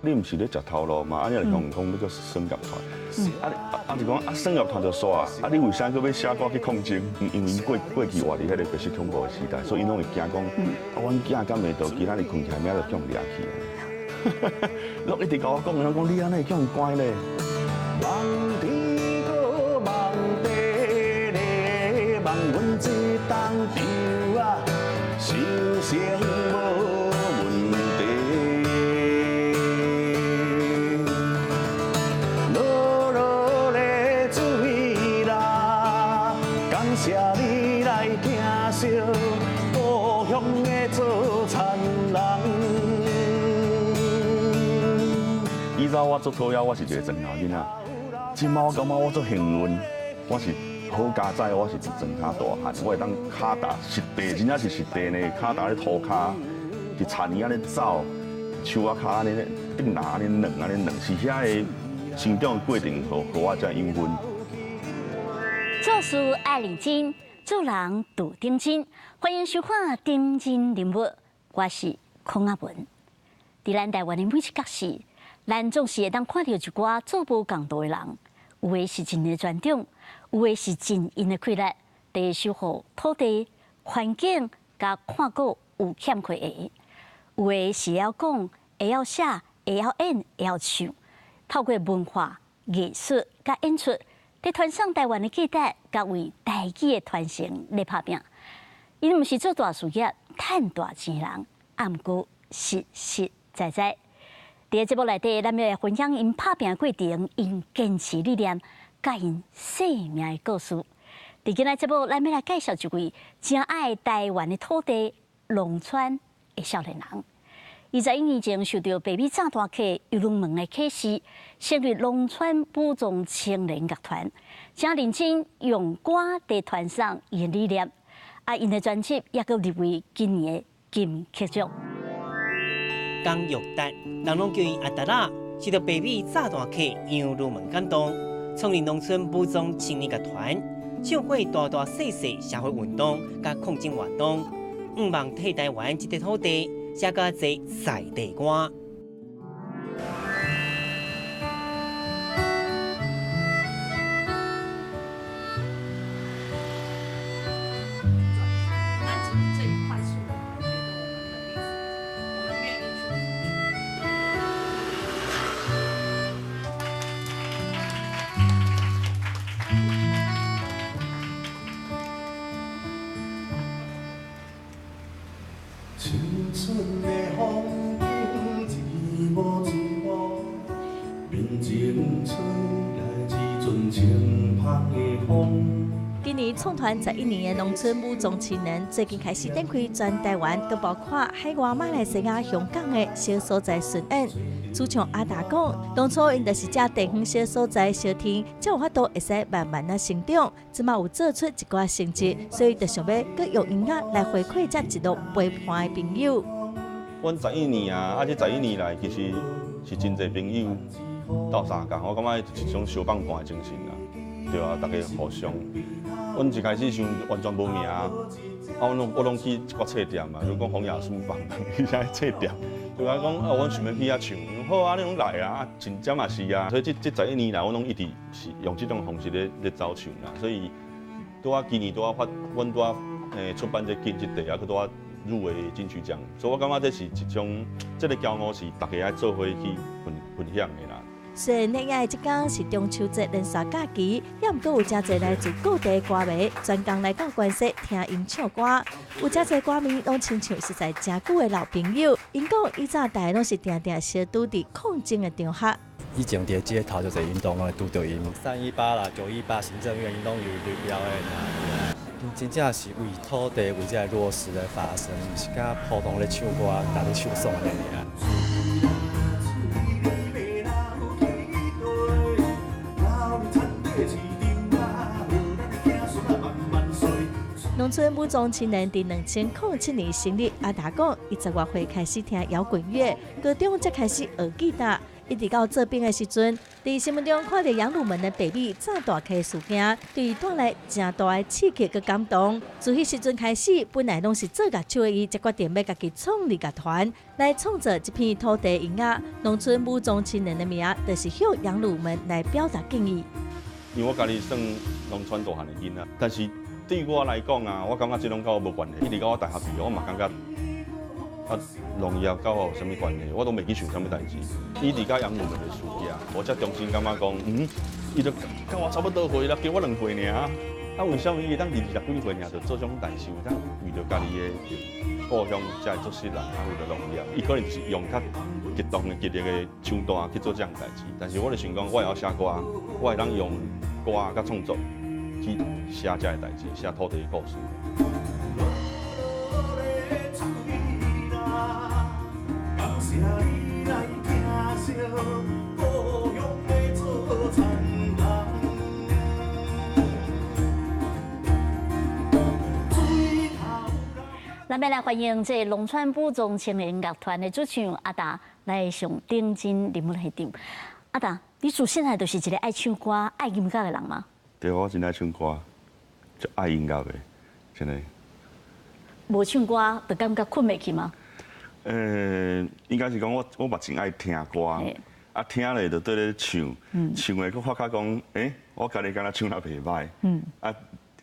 你毋是咧食頭路嗎？啊，你來講講欲閣耍樂團，啊啊就講啊耍樂團就煞啊，啊你為啥閣欲寫歌去抗爭？因為𪜶過去活佇彼個白色恐怖的時代，所以𪜶攏會驚講，啊阮囝敢會著今仔日睏起來，明仔就予人掠去。攏一直共我講，攏講你按呢會予人關咧。望天閣望地咧，望阮這東場啊，收成無問題。落落的水啦，感謝你來疼惜故鄉的做田人。以前我做討厭，我是一个庄頭囡仔。這馬我感覺我足幸運，我是好佳哉，我是一莊跤大漢，我會當跤踏實地，真正是實地呢，跤踏咧塗跤，佇田裡按呢走，樹仔跤按呢頂拿按呢軟按呢軟，是遐个成長的過程，予我遮養分。做事愛認真，做人著認真。歡迎收看《頂真人物》，我是孔阿文。佇咱台灣的每一角時，咱總是會當看著一寡做無仝路的人，有的是真的專長，有的是盡𪜶的氣力，佇守護土地、環境，佮看顧有欠缺的；有的是會曉講、會曉寫、會曉演、會曉唱，透過文化、藝術佮演出，佇傳送台灣的價值，佮為台語的傳承咧拍拚。𪜶毋是做大事業、趁大錢人，啊，毋過實實在在。佇節目內底，咱欲來分享𪜶拍拚過程，𪜶堅持理念，佮𪜶生命的故事。佇今仔節目，咱欲來介紹一位誠愛台灣的土地、農村的少年人。伊11年前受著白米炸彈客游輪門的啟示，成立農村武裝青年樂團，誠認真用歌佇傳送伊的理念。啊，𪜶的專輯也閣入圍今年的金曲獎。江玉達，人攏叫伊阿達仔，受著白米炸彈客楊如門感動，創立農村武裝青年樂團，唱過大大細細社會運動佮抗爭活動，向望替台灣這塊土地寫較濟在地歌。青春的風景一幕一幕，面前吹來一陣清芳的風。今年創團11年的農村武裝青年，最近開始展開全台灣，閣包括海外馬來西亞、香港的小所在巡演。主唱阿達講，當初𪜶就是藉地方小所在相聽，才有法度會使慢慢仔成長。這馬有做出一寡成績，所以就想欲閣用音樂來回饋這一路陪伴的朋友。阮十一年啊，啊，這十一年來其實是真濟朋友鬥相共，我感覺是一種相幫助的精神啦，對啊，大家互相。阮一開始時完全無名，啊，我攏去一寡冊店嘛，比如講洪雅書房，去遐冊店，對啊，講啊，阮想欲去遐唱，好啊，你攏來啊，真正嘛是啊，所以這11年來，我攏一直是用這種方式咧走唱啦，所以拄仔今年拄仔發，阮拄仔出版這金這地啊，閣拄仔入圍金曲獎，所以我感覺這是一種，這個驕傲是大家愛做伙去分享的啦。雖然熱愛這工是中秋節連續假期，也毋過有誠濟來自各地的歌迷，專工來到關西聽𪜶唱歌。有誠濟歌迷攏親像是在誠久的老朋友，𪜶講以前大家攏是定定相拄佇抗爭的場合。以前佇街頭就濟運動攏會拄著𪜶，318啦、918行政院𪜶攏有來表演啦。真正是為土地、為這個弱勢來發聲，毋是敢普通咧唱歌、逐日唱爽按呢爾。農村武裝青年佇2007年成立。阿達講，伊十外歲開始聽搖滾樂，高中才開始學吉他。一直到做兵的時陣，佇新聞中看著楊汝門的白米炸大溪事件，對伊帶來誠大的刺激佮感動。自彼時陣開始，本來攏是做樂手的伊，才決定欲家己創立樂團，來創造這片土地音樂。農村武裝青年的名，就是向楊汝門來表達敬意。因為我家己算農村大漢的囡仔，但是對我來講啊，我感覺這攏佮我無關係。一直到我大學畢業，我嘛感覺啊，農業佮我有啥物關係？我都袂去想啥物代誌。伊佇佮楊汝門的事件，我才重新感覺講，伊就佮我差不多歲啦，加我2歲爾。啊，為啥物伊會當20幾歲爾就做這種代誌？有當為著家己的故鄉才會做事人，啊，為著農業，伊可能就是用較激動的、激烈的手段去做這樣代誌。但是我就想講，我會曉寫歌，我會當用歌佮創作去寫這个代誌，寫土地的故事。咱欲來歡迎這個農村武裝青年樂團的主唱阿達來上頂真人物現場。阿達，你自細漢就是一個愛唱歌、愛音樂的人嗎？對，我真愛唱歌，足愛音樂的，真的。無唱歌就感覺睏袂去嗎？應該是講我嘛真愛聽歌，啊聽咧就綴咧唱，唱的閣發覺講，我家己敢若唱得袂䆀，啊，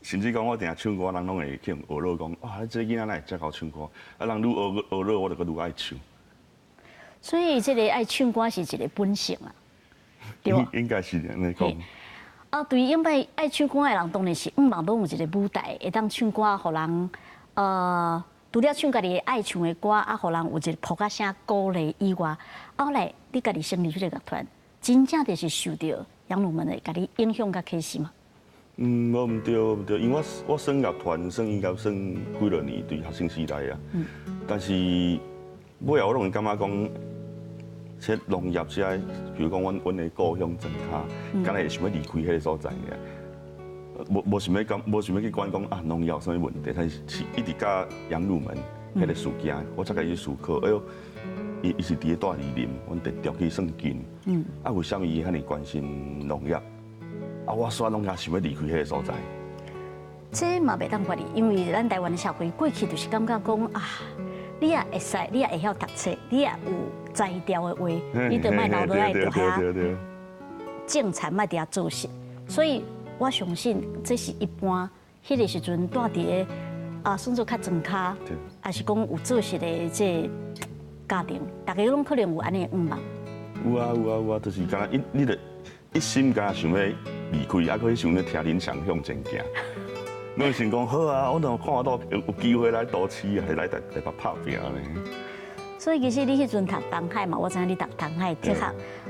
甚至講我定唱歌，人攏會去學樂講，哇，你這个囡仔哪會遮𠢕唱歌？啊，人愈學學樂，我就閣愈愛唱。所以這個愛唱歌是一個本性啊，對無？應該是按呢講。啊，對於愛愛唱歌的人，當然是向望攏有一個舞台，會當唱歌，予人除了唱家己愛唱的歌，啊，予人有一個噗仔聲鼓勵以外，後來你家己成立這個樂團，真正就是受著楊汝門的共你影響佮啟示嗎？無毋對，毋對，因為我算樂團，算應該算幾落年，對學生時代啊。但是尾後我攏會感覺講，這農業這，比如講阮的故鄉莊跤，敢若會想欲離開彼个所在爾。無想欲講，無想欲去管講啊農業有啥物問題，但是一直佮楊汝門彼个事件，我才開始思考，哎喲，伊是佇咧大里林，阮直著去算近。啊，為啥物伊遐爾關心農業？啊，我煞攏也想欲離開彼个所在。這嘛袂當怪你，因為咱台灣的社會過去就是感覺講啊，你也會使，你也會曉讀冊，你也有才調的話，你就莫留落來佇遐種田，莫佇遐做事。所以我相信這是一般彼个時陣蹛佇咧啊，算做較莊跤，抑是講有做事的這个家庭，逐家攏可能有按呢願望。有啊有啊有啊，就是敢若一你著一心敢若想欲離開，啊，閣彼時陣咧聽林強向前行，攏想講好啊，我若看到有機會來都市，還是來台台北拍拚呢。所以其實你彼陣讀東海嘛，我知影你讀東海哲學，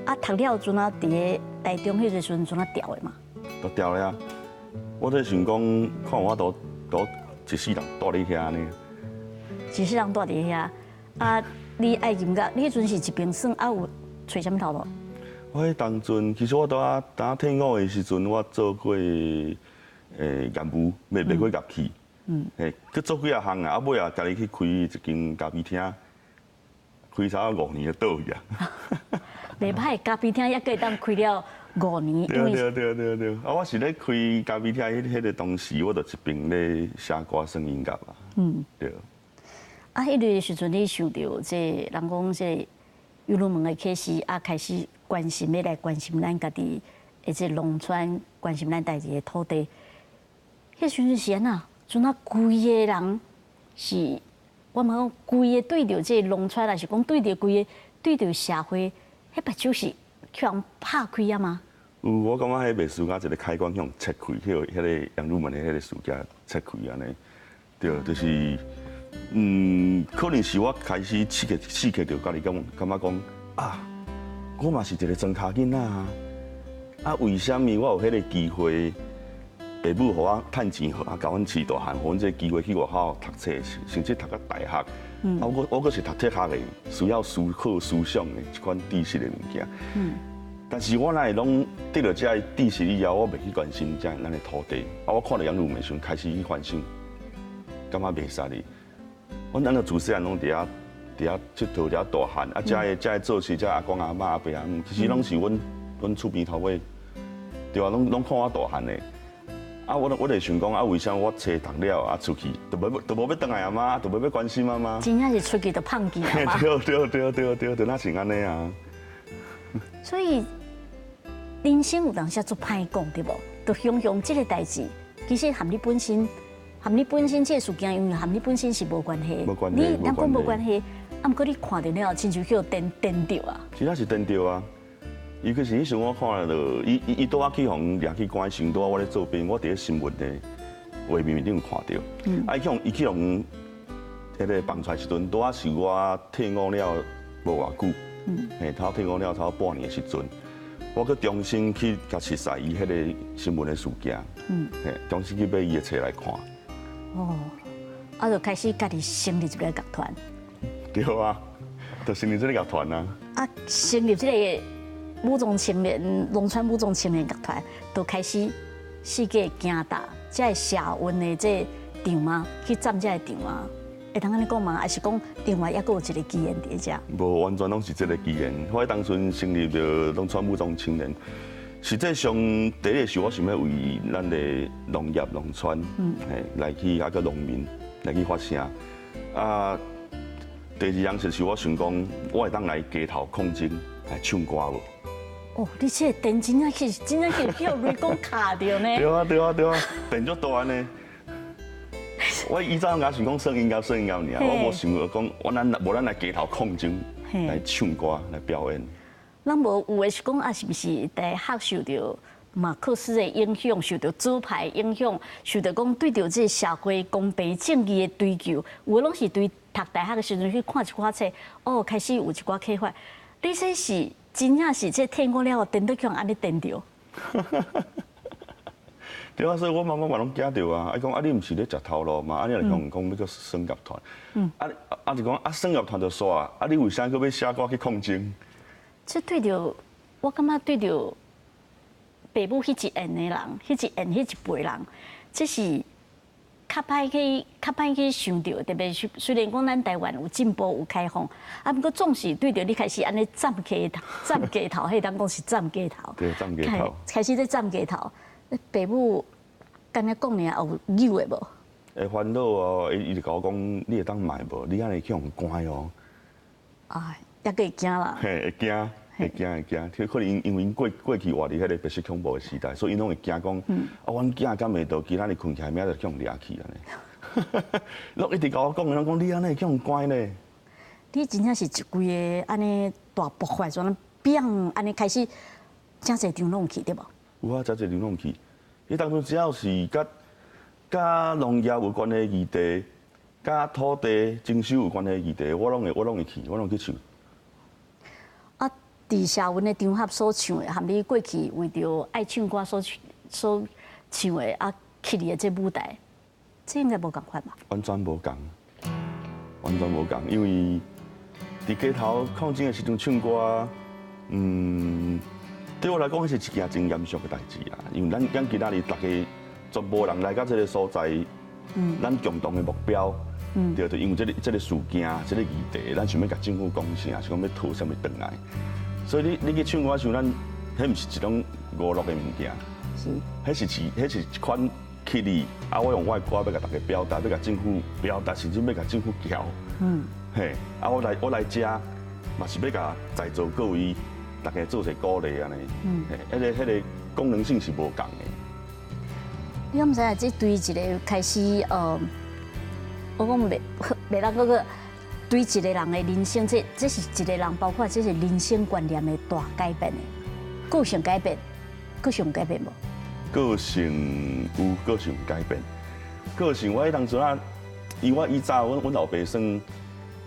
啊讀了陣啊，佇咧台中彼個時陣，陣啊調的嘛。都調了啊！我咧想講，看有法度都一世人蹛佇遐呢。一世人蹛佇遐，啊！你愛音樂，你彼陣是一邊耍啊，有揣啥物頭路？我彼當陣，其實我拄仔退伍的時陣，我做過業務，賣過樂器。去做幾仔項啊，啊尾仔家己去開一間咖啡廳，開差不多5年就倒去啊。袂歹，咖啡廳猶閣會當開了5年。對對對對對，啊，我是咧開咖啡廳彼個當時，我就一邊咧寫歌、耍音樂啊。對。啊，彼个時陣你受著這人講這楊汝門的啟示，啊，開始關心欲來關心咱家己的這農村，關心咱家己的土地。彼時陣是按怎？陣啊，規个人是，我嘛講規个對著這農村，抑是講對著規个對著社會，彼目睭是予人拍開啊嗎？有，我感覺彼袂輸甲一個開關予切開，彼個楊汝門的彼個事件切開按呢，對，就是，可能是我開始刺激刺激著家己，感覺講啊，我嘛是一個莊跤囡仔啊，啊，為啥物我有彼個機會？爸母予我趁錢，予我共阮飼大漢，予阮這個機會去外口讀冊，甚至讀到大學。啊，我閣是讀哲學的，需要思考思想的這款知識的物件。但是我哪會攏得著這个知識以後，我袂去關心這咱的土地。啊，我看著楊汝門時陣，開始去反省，感覺袂使哩。阮咱著自細漢攏佇遐佇遐𨑨迌，佇遐大漢，啊，遮的遮的做事，遮阿公阿嬤、阿伯阿姆，其實攏是阮厝邊頭尾，對啊，攏看我大漢的。啊，我就想講，啊，為啥我冊讀了啊出去，就無欲轉來啊嘛，就無欲關心媽媽。真正是出去就放棄啊嘛。對對對對對，就若是按呢啊。所以人生有當時足歹講，對無？就形容這个代誌，其實和你本身，和你本身這个事件，因為和你本身是無關係。無關係。你咱講無關係，啊，毋過你看著了，親像去予電電著啊。真正是電著啊！尤其是彼時我看著，伊拄仔去予掠去關時，拄仔我咧做兵，我佇咧新聞的畫面頂有看著。啊，伊去予彼个放出來時陣，拄仔是我退伍了無偌久。嘿，頭退伍了差不多半年的時陣，我閣重新去共熟悉伊彼个新聞的事件。嘿，重新去買伊的冊來看。哦，啊，就開始家己成立一个樂團。對啊，就成立這个樂團啊。啊，成立這个武裝青年，農村武裝青年樂團，就開始四界行踏，這个社運的這個場啊，去佔這个場啊，會當按呢講嗎？還是講另外猶閣有一个機緣佇遮？無，完全攏是這个機緣。我當陣成立著農村武裝青年，實際上第一个是我想欲為咱的農業農村，嘿，來去啊閣農民來去發聲。啊，第二樣就是我想講，我會當來街頭抗爭來唱歌無？哦，你這個電真正是真正是予雷公敲著呢？對啊對啊對啊，電足大呢。我以前也想講算音樂算音樂爾，我無想過講，我咱無咱來街頭抗爭，來唱歌來表演。咱無有的是講啊，是毋是大學受著馬克思的影響，受著左派影響，受著講對著這個社會公平正義的追求，有的攏是對讀大學的時陣去看一寡冊，哦，開始有一寡啟發。你這是真正是這退伍了後，顛倒去按呢顛著。對啊，所以我媽媽嘛攏驚著啊！伊講啊，你毋是咧食頭路嗎？啊，你若向講欲閣耍樂團，啊啊就講啊耍樂團就煞啊！啊，你為啥閣欲寫歌去抗爭？這對著我感覺對著爸母彼一緣的人，彼一緣彼一輩人，這是較歹去想著，特別是雖然講咱台灣有進步有開放，啊，毋過總是對著你開始按呢佔街頭，佔街頭，彼當講是佔街頭，對，佔街頭，開始咧佔街頭，爸母敢若講爾有扭的無？會煩惱哦，伊就共我講，你會當賣無？你按呢去予關哦。哎，猶閣會驚啦。嘿，會驚，會驚，會驚。可能因為𪜶過去活佇彼個白色恐怖的時代，所以𪜶攏會驚講，啊，阮囝敢會到今仔日睏起來，明仔就去予掠去按呢。攏一直共我講，攏講你按呢會去予關咧。你真正是一規个按呢大爆發，怎樣變按呢開始，誠濟場攏去對無？有啊，誠濟場攏去。伊當初只要是佮農業有關係議題，佮土地徵收有關係議題，我攏會去，我攏去唱。啊，佇社運的場合所唱的，和你過去為著愛唱歌所唱的啊，去你的這舞台，這應該無仝款吧？完全無仝，完全無仝，因為佇街頭抗爭的時陣唱歌，對我來講，彼是一件真嚴肅的代誌啊！因為咱今仔日逐家全部人來到這个所在，咱共同的目標，對，就因為這个事件，這个議題，咱想欲共政府講啥，是講欲討啥物轉來。所以你去唱歌時，咱彼毋是一種娛樂的物件，彼是一款氣力。啊，我用我的歌欲共大家表達，欲共政府表達，甚至欲共政府撬。嘿，啊，我來遮嘛是欲共在座各位大家做一個鼓勵按呢。彼个功能性是無仝的。你敢毋知影？這對一个開始，我講袂當閣閣對一個人的人生，這是一個人，包括這是人生觀念的大改變的，個性改變，個性有改變無？個性有個性改變，個性我彼當陣啊，因為我以前阮老爸算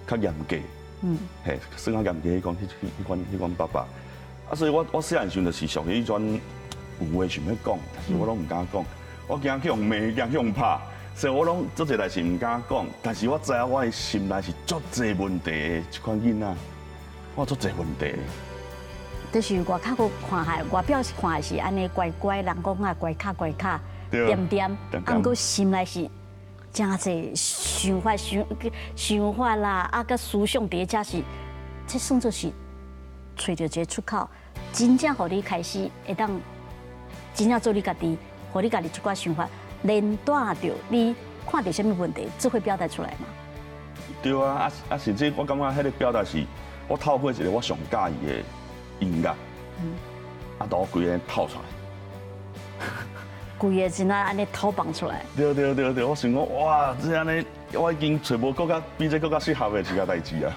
較嚴格，嘿，算較嚴格彼款彼款爸爸，啊，所以我細漢時陣就是屬於彼種有話想欲講，但是我攏毋敢講，我驚去予罵，驚去予拍，所以我攏足濟代誌毋敢講。但是我知影我的心內是足濟問題的一款囡仔，我足濟問題。就是外口閣看下，外表是看是按呢乖乖，人講啊乖巧乖巧，恬恬，啊，毋過心內是真濟想法、想法啦，啊，佮思想佇遮是，這算做是揣著一个出口，真正予你開始會當真正做你家己，予你家己一寡想法，連帶著你看著啥物問題，做伙表達出來嘛？對啊，甚至我感覺彼个表達是，我透過一个我上喜歡的音樂，啊，都規个透出來。規个真啊按呢透放出來。對對對對，我想講哇，這按呢，我已經揣無閣較比這閣較適合的一個代誌啊。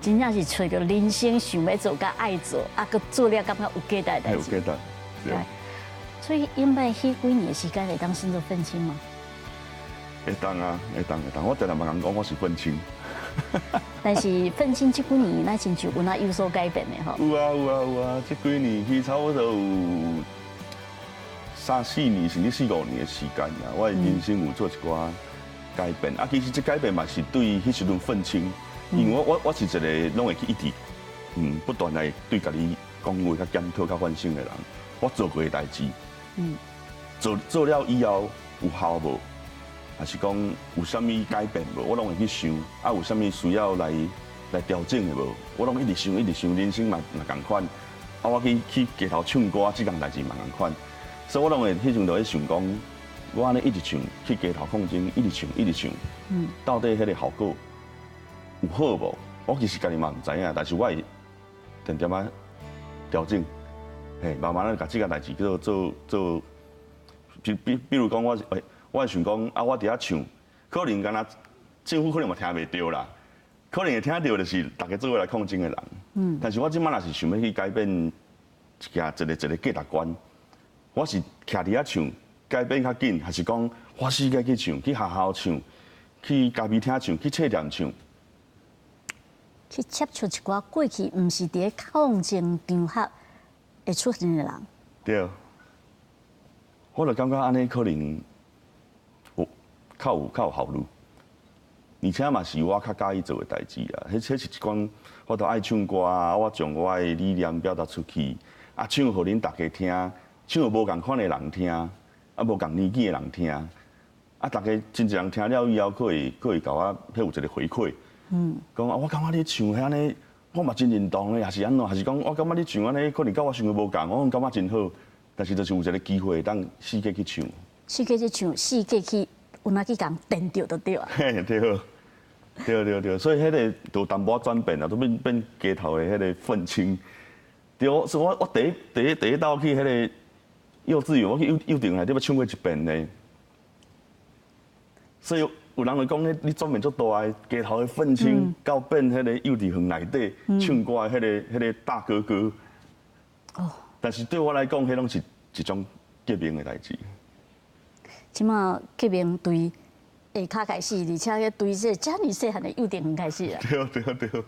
真正是揣著人生想欲做佮愛做，啊，閣做了感覺有價值的代誌。有價值。對。所以𪜶擺彼幾年的時間會當算做憤青嗎？會當啊，會當會當，我定定嘛共人講我是憤青。但是憤青這幾年，咱親像有哪有所改變的吼？有啊有啊有啊，這幾年去差不多有3、4年，甚至4、5年的時間啦，我的人生有做一寡改變。啊，其實這改變嘛是對彼時陣憤青，因為我是一個攏會去一直不斷來對家己講話、較檢討、較反省的人。我做過的代誌，做了以後有效無？還是講有啥物改變無？我攏會去想，啊，有啥物需要來調整的無？我攏一直想，一直想，人生嘛仝款。啊，我去街頭唱歌，這項代誌嘛仝款。所以我攏會彼陣就咧想講，我按呢一直唱，去街頭抗爭，一直唱，一直唱，到底彼个效果有好無？我其實家己嘛毋知影，但是我會定點仔調整，嘿，慢慢仔共這個代誌叫做做，比如講我會想講啊，我佇遐唱，可能敢若政府可能嘛聽袂著啦，可能會聽著就是大家做伙來抗爭的人。但是我這擺若是想欲去改變一個價值觀，我是徛佇遐唱，改變較緊，還是講我四界去唱，去學校唱，去咖啡廳唱，去冊店唱，去接觸一寡過去毋是佇咧抗爭場合會出現的人。對，我就感覺按呢可能較有效率，而且嘛是我較佮意做的代誌啊。彼是一寡我都愛唱歌啊，我將我的理念表達出去，啊，唱予恁大家聽，唱予無仝款的人聽，啊，無仝年紀的人聽，啊，大家真濟人聽了以後，閣會共我彼有一個回饋，講啊，我感覺你唱彼按呢，我嘛真認同的，抑是按怎，還是講我感覺你唱按呢，可能佮我想的無仝，我感覺真好，但是就是有一個機會當四界去唱，四界去唱，四界去。有哪去共電著就對啊。嘿，對，對對對，所以彼个就淡薄仔轉變啦，都變街頭的彼个憤青。對，所以我第一道去彼个幼稚園，我去幼稚園內底，捌唱過一遍呢。所以有人就講，你轉變足大的，街頭的憤青，到變彼個幼稚園內底唱歌的彼个大哥哥。哦。但是對我來講，彼攏是一種革命的代誌。這馬革命對下跤開始，而且對這遮爾細漢的幼稚園開始啊。對對對。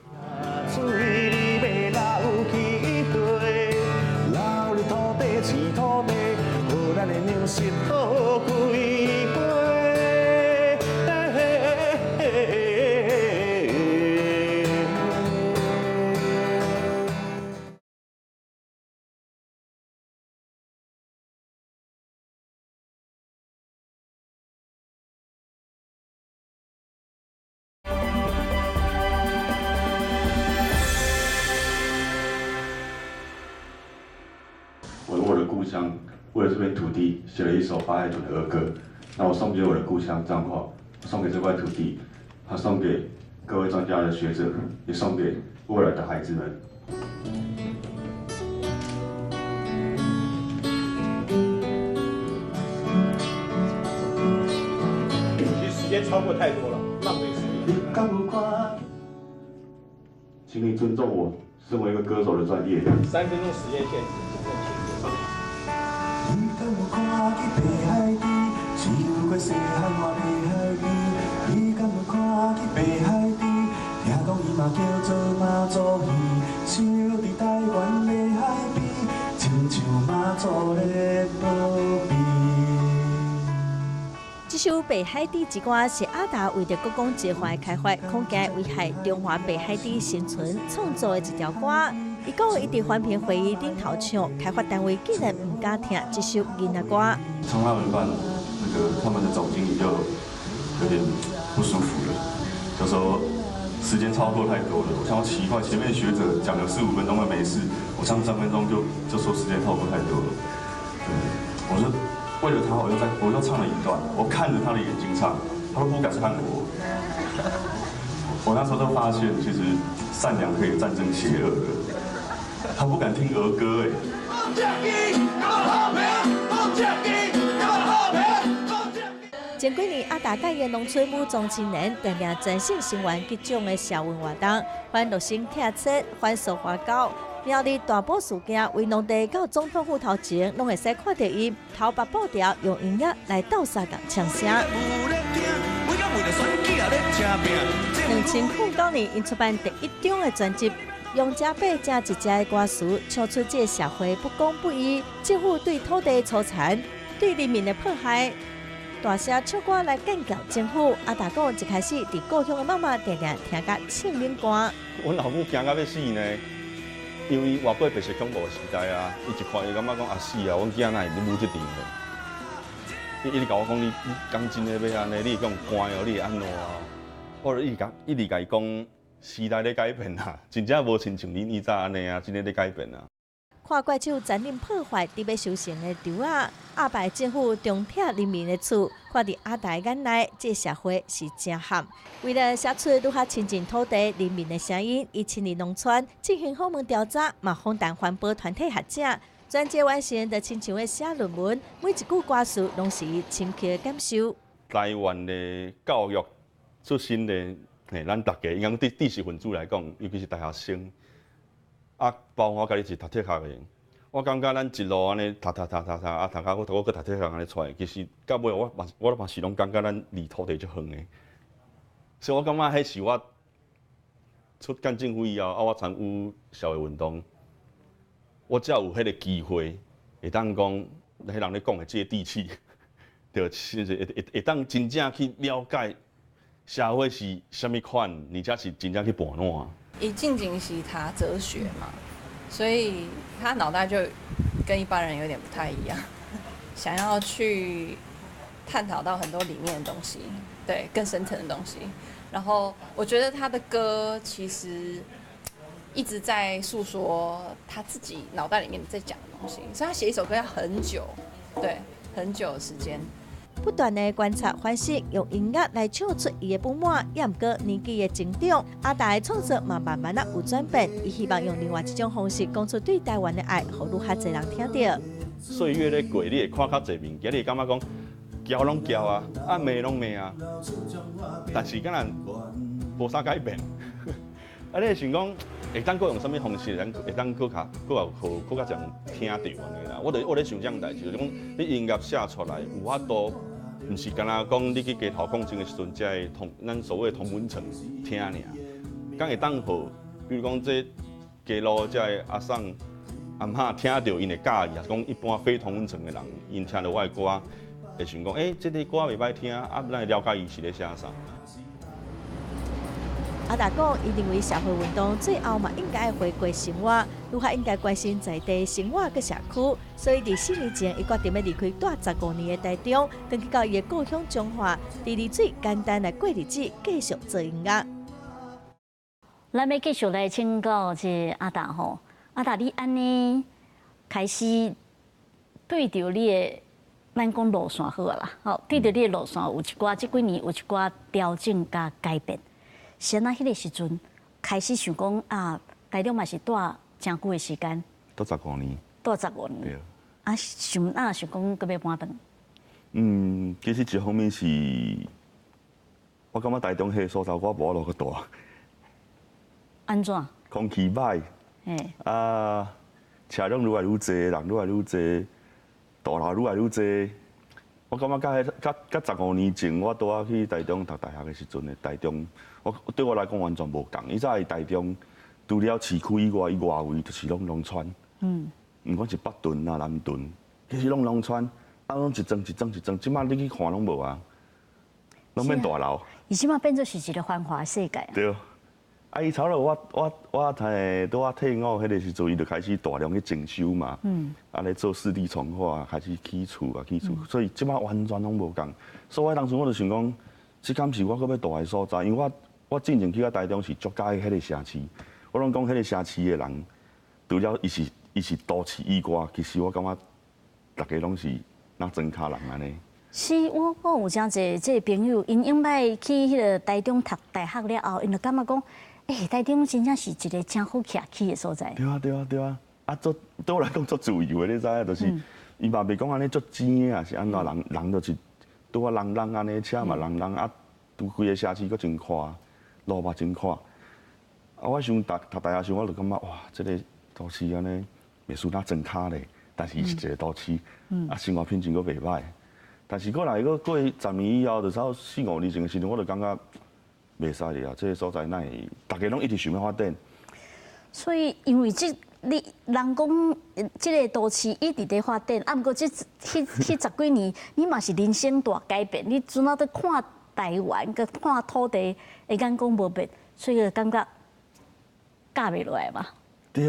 故鄉，為了這片土地，寫了一首八海屯的兒歌。那我送給我的故鄉彰化，送給這塊土地，還送給各位專家的學者，也送給未來的孩子們。其實時間超過太多了，浪費時間。請你尊重我身為一個歌手的專業。3分鐘時間限制。這首《白海底》之歌是阿達為著國光集團開發，恐驚危害中華白海底生存創作的一條歌。伊講伊佇環評會議頂頭唱，開發單位竟然毋敢聽這首囡仔歌。長大文辦那個他們的總經理就有點不舒服了，就說時間超過太多了。我想奇怪，前面學者講了四五分鐘都沒事，我唱3分鐘就說時間超過太多了。對，我就為了他，我又唱了一段，我看着他的眼睛唱，他都不敢看我。我那時候就發現，其實善良可以戰勝邪惡的。他不敢聽兒歌，哎。前幾年，阿達佮伊的農村武裝青年，定定全省聲援得獎的社運活動，反陸生拆遷，反蘇花溝，苗栗大埔事件，為農地到總統府頭前，攏會使看著伊頭髮布條，用音樂來鬥相共唱聲。2009年，𪜶出版第一張的專輯，用這八正一隻的歌詞，唱出這個社會不公不義，政府對土地粗殘，對人民的迫害。大聲唱歌來幹譙政府。阿達講，一開始佇故鄉的媽媽定定聽甲唱冷歌。阮老母驚甲欲死呢，因為活過白色恐怖的時代啊，伊一看伊感覺講啊死啊，阮囝哪會舞這場的？伊一直共我講你講真的欲按呢，你會講關哦，你會按怎啊？我就一直一直共伊講時代咧改變啊，真正無親像恁以前按呢啊，真的咧改變啊。看怪手殘忍破壞佇欲修成的墒仔，鴨敗政府重拆人民的厝，看佇阿達眼內，這社會是真慘。為了寫出愈較親近土地人民的聲音，伊親臨農村進行訪問調查，嘛訪談環保團體學者，專輯完成就親像咧寫論文，每一句歌詞攏是伊深刻的感受。台灣的教育出身的，嘿，咱大家應該對知識分子來講，尤其是大學生。啊，包括我家己是讀哲學的，我感覺咱一路按呢讀讀讀讀讀，啊讀到我閣讀哲學按呢出來，其實到尾我嘛我嘛是攏感覺咱離土地足遠的，所以我感覺彼是我出幹政府以後，啊我參與社會運動，我才有彼個機會會當講，彼人咧講的接地氣，對，是會會會當真正去了解社會是啥物款，而且是真正去盤撋。伊進前是讀哲學嘛，所以他腦袋就跟一般人有點不太一樣，想要去探討到很多裡面的東西，對，更深層的東西。然後我覺得他的歌其實一直在訴說他自己腦袋裡面在講的東西，所以他寫一首歌要很久，對，很久的時間。不斷的觀察反省，用音樂來唱出伊的不滿，也毋過年紀的增長，阿達的創作嘛慢慢仔有轉變。伊希望用另外一種方式講出對台灣的愛，予愈較濟人聽著。歲月咧過，你會看較濟物件，你會感覺講驕攏驕啊，啊罵攏罵啊，但是敢若無啥改變。啊，你會想講會當閣用啥物方式，會當閣較閣有予閣較濟人聽著按呢啦。我咧想這種代誌，就是講你音樂寫出來有法度。毋是干焦講你去街頭抗爭的時陣，才會同咱所謂的同溫層聽爾，敢會當予，比如講這街路這个阿嬸阿嬤聽著𪜶會佮意，抑是講一般非同溫層的人，𪜶聽著我的歌，會想講，欸，這个歌袂歹聽，啊，咱會了解伊是咧寫啥。阿達講，伊認為社會運動最後嘛應該回歸生活，愈較應該關心在地生活佮社區。所以佇4年前，伊決定欲離開蹛15年的台中，轉去到伊的故鄉彰化，佇麗水簡單來過日子，繼續做音樂。咱欲繼續來請教這阿達吼，阿達你按呢開始對著你的，咱講路線好啦，吼，對著你的路線有一寡這幾年有一寡調整佮改變。是按怎彼个時陣開始想講啊，台中嘛是蹛誠久的時間，蹛十五年，蹛十五年。對。啊，想啊想講閣欲搬轉。嗯，其實一方面是，我感覺台中彼个所在我無法度閣蹛。按怎？空氣歹。啊，車輛愈來愈濟，人愈來愈濟，大樓愈來愈濟。我感覺佮彼佮佮15年前，我拄仔去台中讀大學的時陣的台中，我對我來講完全無仝。以前台中除了市區以外，伊外圍就是攏農村。毋管是北屯啊、南屯，其實攏農村，啊，攏一層一層一層。這馬你去看攏無啊，攏變大樓。伊這馬變做是一個繁華世界。對。啊，伊差不多我拄仔退伍彼个時陣，伊就開始大量去徵收嘛。啊，咧做市地重劃，開始起厝啊，起厝，所以這馬完全攏無仝。所以我當初我就想講，這敢是我閣欲蹛的所在？因為我進前去到台中是足佮意彼個城市，我攏講彼個城市的人，除了伊是都市以外，其實我感覺逐家攏是若莊跤人按呢。是，我有誠濟這个朋友，𪜶永擺去彼个台中讀大學了後，𪜶就感覺講，台中真正是一个誠好徛起的所在。對啊，對啊，對啊！啊，足對我來講足自由的，你知影？就是伊嘛袂講按呢足錢的，抑是按怎人人就是拄仔人人按呢，車嘛人人啊，拄規个城市閣真寬，路嘛真寬。啊，我想讀讀大學時，我就感覺哇，這个都市按呢袂輸若莊跤咧，但是伊是一个都市，啊，生活品質閣袂䆀。但是過來閣過10年以後，就差不多四五年前的時陣，我就感覺袂使哩啊！這个所在哪會，逐家攏一直想欲發展。所以，因為這你人講這个都市一直佇發展，啊，毋過這彼十幾年，你嘛是人生大改變。你陣仔佇看台灣，佮看土地的眼光無變，所以就感覺咬袂落來嘛。對，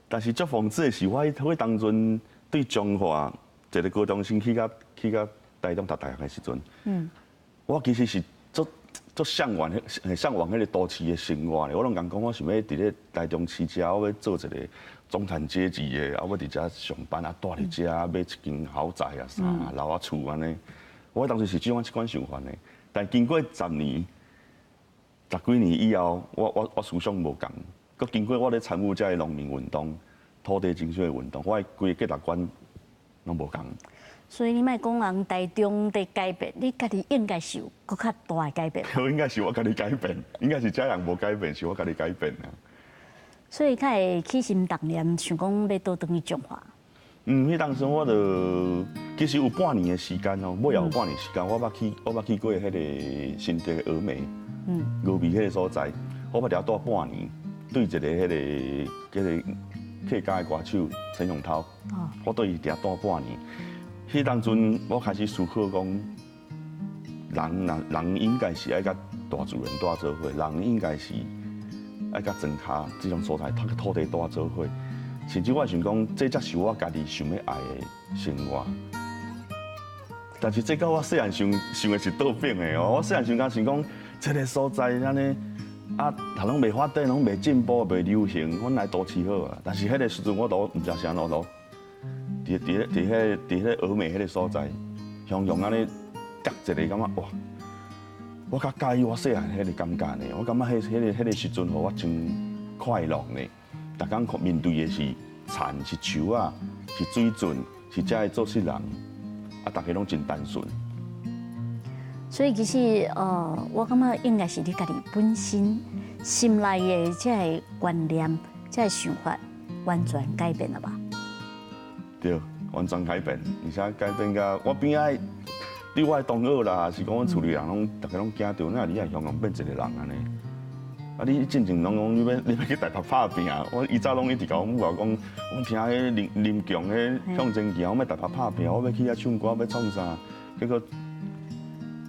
但是足諷刺的是，我彼當陣對彰化一个高中生去到台中讀大學的時陣，我其實是足足嚮往嚮往彼个都市的生活的。我攏共講，我想欲佇咧台中市遮，我欲做一个中產階級的，啊，我佇遮上班啊，蹛佇遮買一間豪宅啊，啥樓仔厝按呢。我當時是這款想法的，但經過十年、十幾年以後，我思想無仝。閣經過我咧參與這个農民運動、土地爭取的運動，我的規个價值觀攏無仝。所以你莫講人台中佇改變，你家己應該是有閣較大的改變。應該是我家己改變，應該是遮人無改變，是我家己改變啊。所以較會起心動念，想講欲倒轉去彰化。嗯，彼當時我就其實有半年的時間哦，尾後有半年時間，我捌去過彼个新竹的峨眉，峨眉彼个所在，我捌佇遐蹛半年，對一个彼个客家的歌手陳永濤，我對伊佇遐蹛半年。彼當陣我開始思考講，人若人應該是愛佮大自然蹛做伙，人應該是愛佮莊跤這種所在，土地蹛做伙。甚至我會想講，這才是我家己想欲愛的生活。但是這佮我細漢想想的是倒反的哦。我細漢想敢想講，這个所在按呢啊，攏袂發展，攏袂進步，袂流行，阮來都市好啊。但是彼个時陣我都毋知啥路路，佇彼个峨眉彼个所在，雄雄按呢夾一个感覺哇！我較佮意我細漢彼个感覺呢，我感覺彼個時陣予我真快樂呢。逐工面對的是田、是樹仔、是水圳、是遮的做事人，啊，逐家攏真單純。所以其實，我感覺應該是你家己本身心內的這个觀念、這个想法完全改變了吧？對，完全改變，而且改變甲我邊仔，對我的同學啦，是講阮厝裡人攏，逐家攏驚著，哪你會雄雄變一個人按呢？啊！你進前攏講你欲去台北拍拚，我以早攏一直共阮母講，我聽彼林林強彼向前行，我欲台北拍拚，我欲去遐唱歌，欲創啥？結果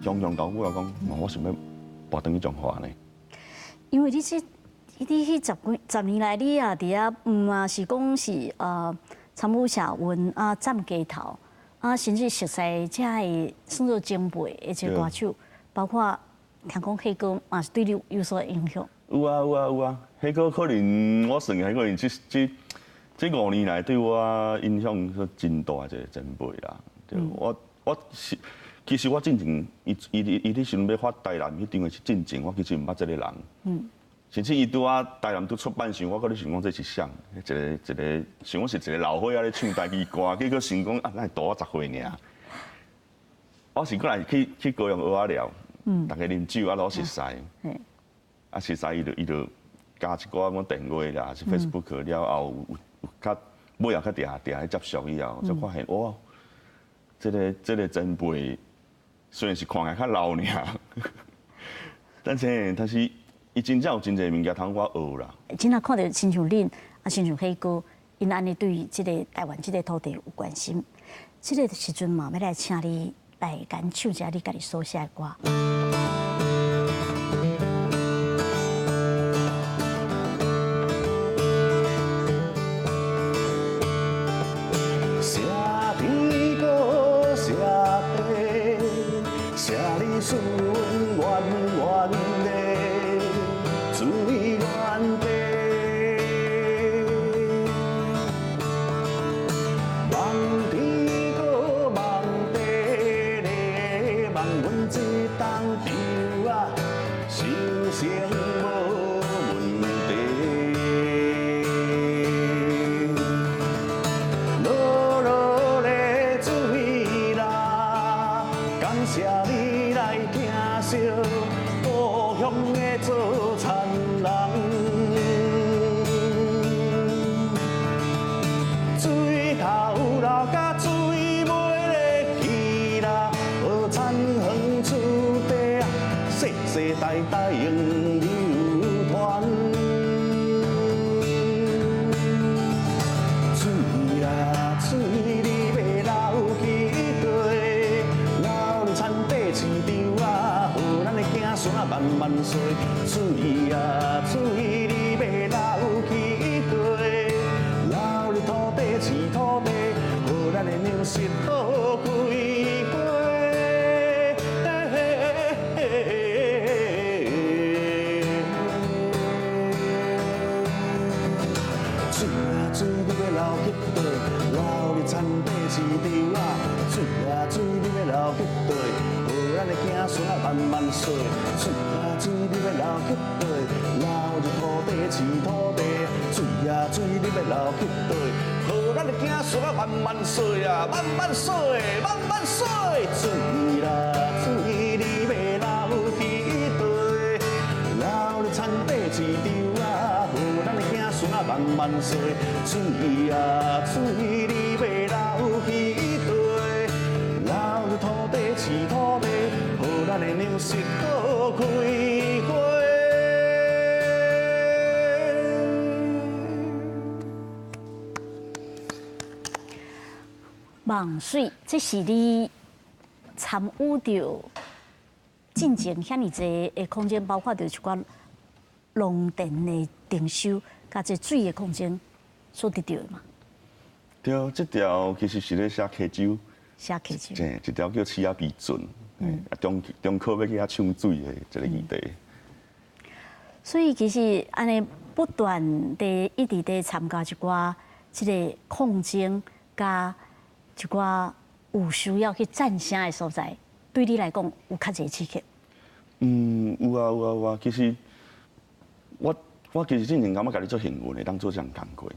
雄雄共阮母講，我想欲跋轉去彰化呢。因為你彼十幾十年來，你也佇遐，嘛是講是參與社運啊，站街頭啊，甚至熟似遮个算做前輩的這个歌手，包括聽講黑哥嘛是對你有所影響。有啊有啊有啊，彼個可能我算起來可能這5年來對我影響是真大一個前輩啦。對，我是其實我進前伊佇時陣欲發台南彼張的是進前，我其實毋捌這個人。甚至伊拄仔台南拄出版時，我閣咧想講這是啥？一个一个想講是一個老歲仔咧唱台語歌，結果想講啊，哪會大我10歲爾。我是過來去高雄蚵仔寮，逐家啉酒啊，攏熟似。啊，熟似伊就加一寡阮電話啦，是 Facebook 了後有較尾後較定定咧接觸以後，才發現哇，這個前輩雖然是看起來較老爾，但是伊真正有真濟物件通我學啦。真正看著親像恁啊，親像彼哥，𪜶按呢對這個台灣這個土地有關心，這个時陣嘛，欲來請你來共唱一下你家己所寫的歌。寫天閣寫地，寫你孫源源的水源地。望天阁望地咧，望阮这东场啊，收成无问题。落落的水啦，感谢你来疼惜故乡的做田人。水头流甲水尾咧去啦，予田园厝地啊，世世代代永流传。水啊水，你欲流去佗？流入田地市场啊，予咱的子孙啊慢慢洗。水啊水，你欲流去佗？流入土地饲土地，予咱的粮食好开花。水啊水，你欲流去佗？流入田地市场啊！水啊水，你欲流去佗？予咱的子孙啊慢慢洗。水啊水，你欲流去佗？流入土地饲土地。水啊水，你欲流去佗？予咱的子孙啊慢慢洗啊，慢慢洗，慢慢洗。水啦水，你欲流去佗？流入田地市场啊，予咱的子孙啊慢慢洗。水啊水，你欲流去佗？流入土地饲土地，予咱的粮食好开花。望水，这是你参与著进前遐爾濟的抗爭，包括著一寡農田的徵收，佮這水的抗爭所得著的嘛？對，這條其實是咧寫溪州，寫溪州，一條叫鼠仔鼻圳，中考欲去遐搶水的一個議題。所以其實按呢不斷地一直咧參加一寡這个抗爭，佮一寡有需要去戰聲的所在，對你來講有較濟刺激？有啊有啊有啊！其實我其實進前感覺家己足幸運的，當做這項工課。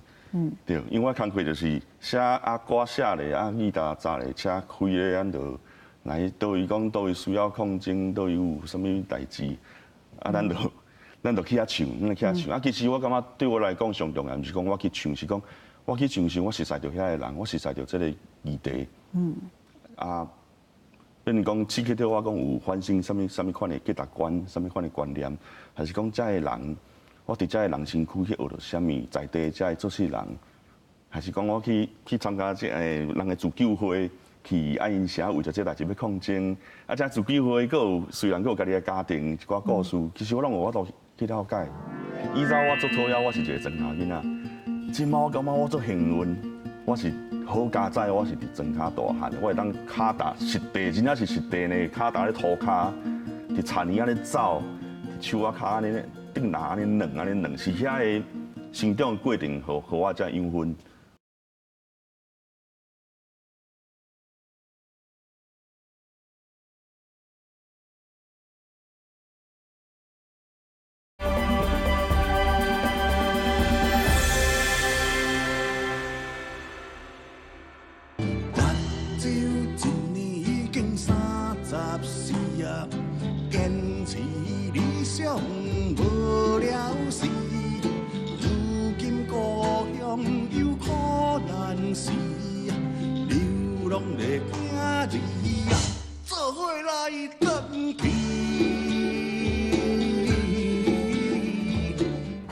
對，因為我工課就是寫啊歌寫咧，啊吉他彈咧，車開咧，咱就來佗位講佗位需要抗爭，佗位有啥物代誌，啊，咱就去遐唱，咱去遐唱。啊，其實我感覺對我來講上重要，毋是講我去唱，是講我去唱時，我熟似著遐个人，我熟似著這個議題。啊，變成講刺激著我講有反省啥物啥物款的價值觀，啥物款的觀念，還是講遮个人，我佇遮个人身軀去學著啥物，在地遮个做事人，還是講我去參加這个人的自救會，去愛𪜶寫為著這代誌欲抗爭，啊，這自救會閣有雖然閣有家己的家庭一寡故事，其實我攏有法度去了解。以前我足討厭，我是一个莊跤囡仔，這擺我感覺我足幸運，我是好佳哉，我是佇莊跤大漢，我會當跤踏實地，真正是實地呢，跤踏咧塗跤，佇田裡按呢走，佇樹仔跤按呢頂拿按呢軟按呢軟，是遐个成長的過程，予我這養分。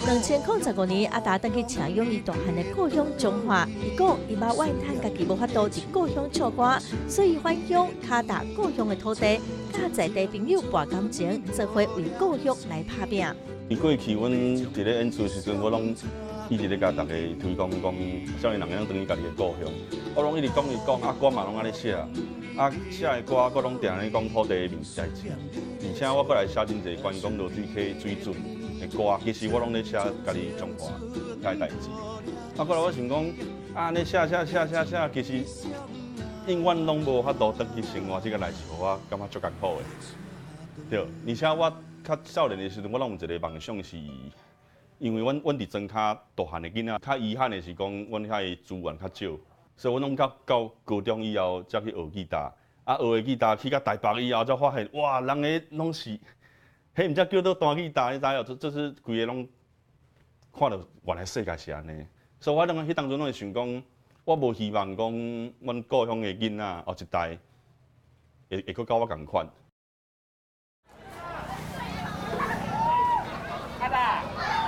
2015年，阿達轉去請養伊大漢的故鄉彰化。伊講，伊媽怨嘆家己無法度佇故鄉唱歌，所以返鄉跤踏故鄉的土地，佮在地朋友搏感情，做伙為故鄉來拍拚。伊過去，阮佇咧演出的時陣，我攏一直咧共大家推廣講，少年人會當轉去家己的故鄉。我攏一直講伊講，啊歌嘛攏按呢寫。啊，寫的歌閣攏定咧講土地的代誌，而且我閣來寫真濟關於講濁水溪水準的歌，其實我攏咧寫家己彰化遐的代誌。啊，閣來我想講，啊，按呢寫寫寫寫寫，其實永遠攏無法度轉去生活這個代誌，予我感覺足艱苦的。對，而且我較少年的時陣，我攏有一個夢想是，因為阮阮佇莊跤大漢的囡仔，較遺憾的是講，阮遐的資源較少，所以阮攏到到高中以後才去學吉他。啊，學的吉他去到台北以後，才發現哇，人彼攏是，彼毋才叫做彈吉他，你知無？這這是規个攏看著原來世界是按呢。所以我攏彼當陣攏會想講，我無希望講阮故鄉的囡仔後一代會會閣佮我仝款。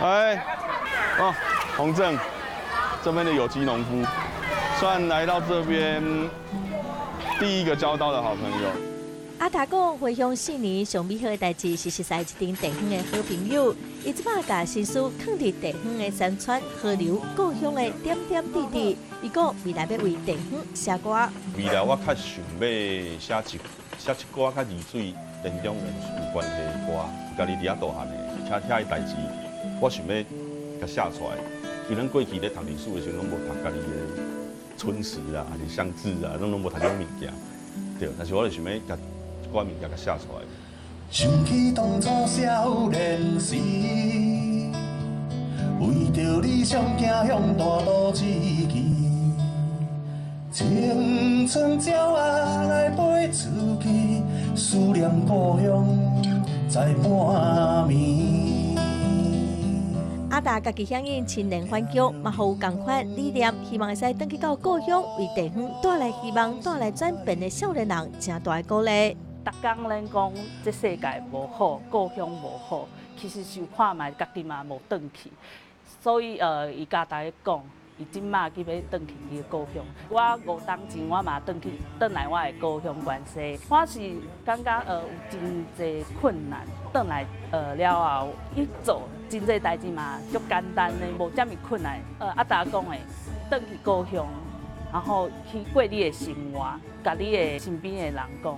哎，哦，洪正這邊的有機農夫，算來到這邊第一個交到的好朋友。阿達講，回鄉四年上美好的代誌是熟似一陣地方的好朋友。伊這擺共心思囥佇地方的山川河流、故鄉的點點滴滴。伊講未來欲為地方寫歌。未來我較想欲寫一寫一寡較二水田中人有關係的歌，家己佇遐大漢的，而且遐的代誌，我想欲共寫出來。因為咱過去咧讀歷史的時陣，攏無讀家己的村史啊，抑是鄉志啊，攏攏無讀這種物件。對，但是我就想欲共一寡物件共寫出來。想起當初少年時，為著理想走向大都市去，青春鳥仔來飛出去，思念故鄉在半暝。阿達家己響應青年返鄉，嘛予有仝款理念，希望會使轉去到故鄉，為地方帶來希望、帶來轉變的少年人，誠大的鼓勵。逐工咧講，這世界無好，故鄉無好，其實想看覓，家己嘛無轉去，所以伊共大家講，伊這馬去欲轉去伊的故鄉。我五冬前我嘛轉去，轉來我的故鄉關西。我是感覺有真濟困難，轉來了後，伊做真濟代誌嘛足簡單的，無啥物困難。阿達講的，轉去故鄉，然後去過你的生活，共你的身邊的人講。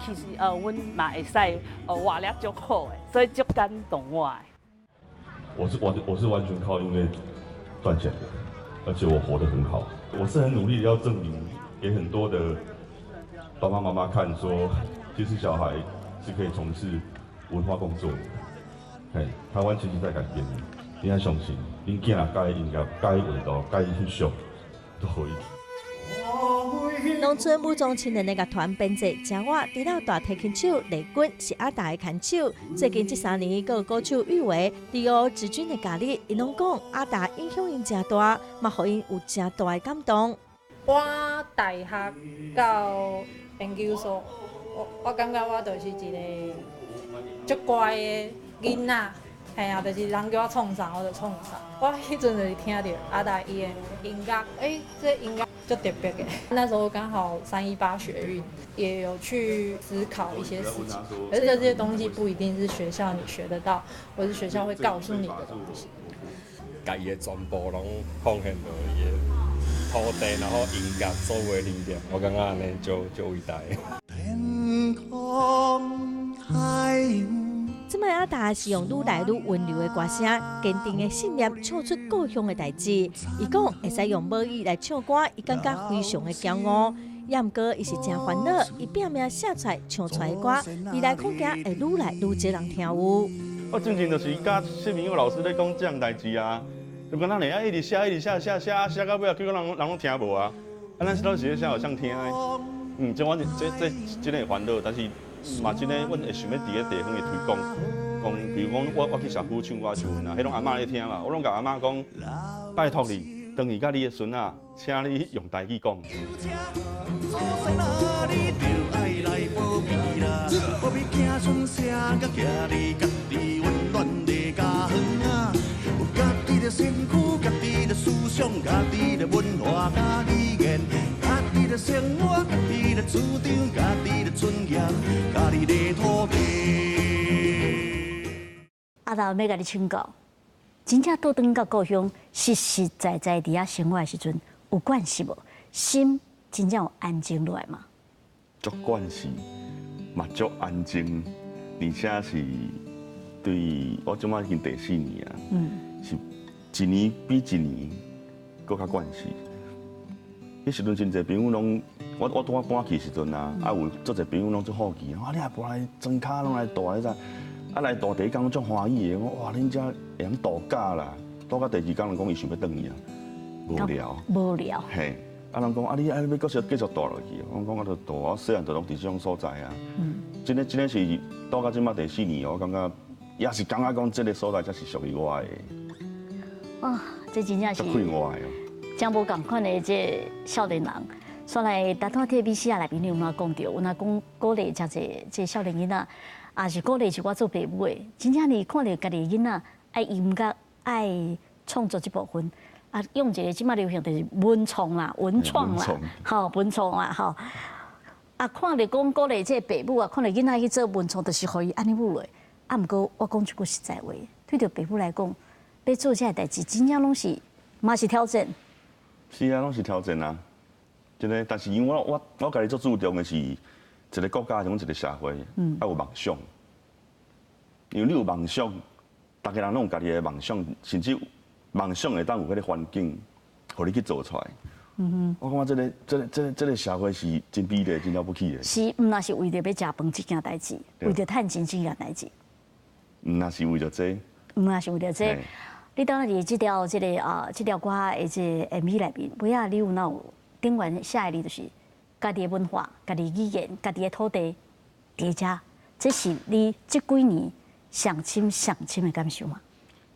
其實阮嘛會使活了足好的，所以足感動我的。我是完全靠音樂賺錢的，而且我活得很好。我是很努力的要證明給很多的爸爸媽媽看，說其實小孩是可以從事文化工作的。嘿，台灣其實在改變，你愛相信，恁囝佮意音樂、佮意畫圖、佮意翕相，都可以。農村武裝青年的樂團編制誠活，除了大提琴手李軍是阿達的牽手。最近這三年，閣有鼓手玉維、李歐志軍的加入，𪜶攏講阿達影響𪜶誠大，嘛予𪜶有誠大的感動。我大學到研究所，我感覺我就是一個足乖的囡仔，嘿啊，就是人叫我創啥我就創啥。我彼陣就是聽著阿達伊的音樂，欸，這音樂足特別的。那時候剛好318學運，也有去思考一些事情，而這些東西不一定是學校你學得到，或是學校會告訴你的東西。共伊的全部攏奉獻予伊的土地，然後音樂做為理念，我感覺按呢足足偉大。天空海洋。這擺阿達是用愈來愈溫柔的歌聲，堅定的信念，唱出故鄉的代誌。伊講會使用母語來唱歌，伊感覺非常的驕傲。也毋過，伊是誠煩惱，伊拼命寫出來、唱出來的歌，未來恐驚會愈來愈少人聽有。我之前就是佮謝明佑老師咧講這項代誌啊，就講咱會愛一直寫、一直寫、寫寫寫到尾，結果人人攏聽無啊。啊，咱是攏是咧寫予誰聽的？嗯，這我這這真的煩惱，但是。嘛，真的，阮會想欲佇咧地方的推廣，講，比如講，我去社區唱歌的時陣啊，彼攏阿嬤咧聽嘛，我攏共阿嬤講，拜託你，轉去佮你的孫仔，請你用台語講。阿達欲共你請教，真正倒轉到故鄉，實實在在佇遐生活的時陣，有關係無？心真正有安靜落來嗎？足慣勢，嘛足安靜，而且是對我這擺已經第四年啊，是一年比一年閣較慣勢。彼時陣真濟朋友攏，我拄仔搬去時陣啊，啊有足濟朋友攏足好奇，啊你也搬來莊跤攏來住彼陣，啊來住第一工足歡喜的，我哇恁遮會曉度假啦，度到第二工人講伊想欲轉去啊，無聊。無聊。嘿，啊人講啊你啊欲閣續繼續住落去，我講我就住，我細漢就攏佇這種所在啊。真的真的是住到這擺第四年，我感覺也是感覺講這个所在才是屬於我的。啊，這真正是。足快活的。真無仝款的這少年人，煞來台東 TVBS 內面，你有哪講著？有哪講鼓勵遮濟這少年囡仔，也是鼓勵是我做爸母的。真正你看著家己的囡仔愛音樂、愛創作這部分，啊，用一个這擺流行就是文創啦、文創啦，吼，文創啦，吼。啊，看著講鼓勵這爸母啊，看著囡仔去做文創，就是予伊按呢舞落。啊，毋過我講一句實在話，對著爸母來講，欲做這个代誌，真正攏是嘛是挑戰。是啊，攏是挑戰啊！真的，但是因為我家己足注重的是一个國家，像一个社會，愛有夢想。因為你有夢想，逐个人攏有家己的夢想，甚至夢想會當有彼个環境，予你去做出來。我感覺這个社會是真美麗、真了不起的。是，毋若是為著欲食飯這件代誌，為著趁錢這件代誌。毋若是為著這。毋若是為著這。你當佇這條這个啊，這條歌的這个 MV 內面，尾仔你有哪有頂懸寫的字就是家己的文化、家己語言、家己的土地佇遮，這是你這幾年上深上深的感受嗎？